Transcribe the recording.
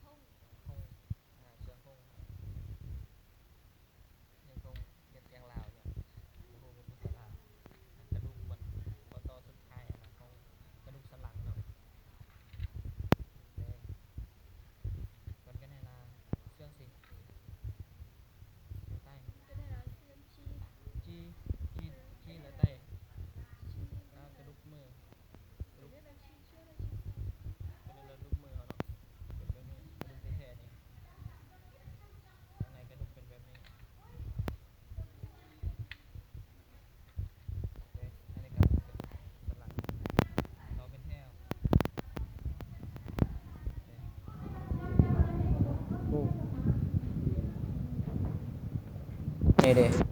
ໂຄງ ອ່າ ເຊື່ອງໂຄງ ຍັງຄົງເຮັດຢ່າງລາວເນາະ ບໍ່ຮູ້ເປັນພາສາລາວ. ກະດູກມັນ ຂໍ້ຕໍ່ສຸດທ້າຍ ອັນນະ ຂອງກະດູກສັນຫຼັງເນາະ. ແຕ່ກ່ອນກະໄດ້ລາ ເຊື່ອງຊິ ລາວໃຕ້ ຈີ ຈີ ຈີລາວໃຕ້ ລາວກະດູກມື ກະດູກ ກະດູກ ກະດູກມືເຮົາເນາະ ເປັນແບບນີ້ ກະດູກແທ້ໆນີ້ ທາງໃນກະດູກເປັນແບບນີ້. ໂອເຄ ອັນນີ້ກະເປັນກະດູກສັນຫຼັງ ເຮົາເປັນແຖວ. ໂອເຄ ນີ້ເດ້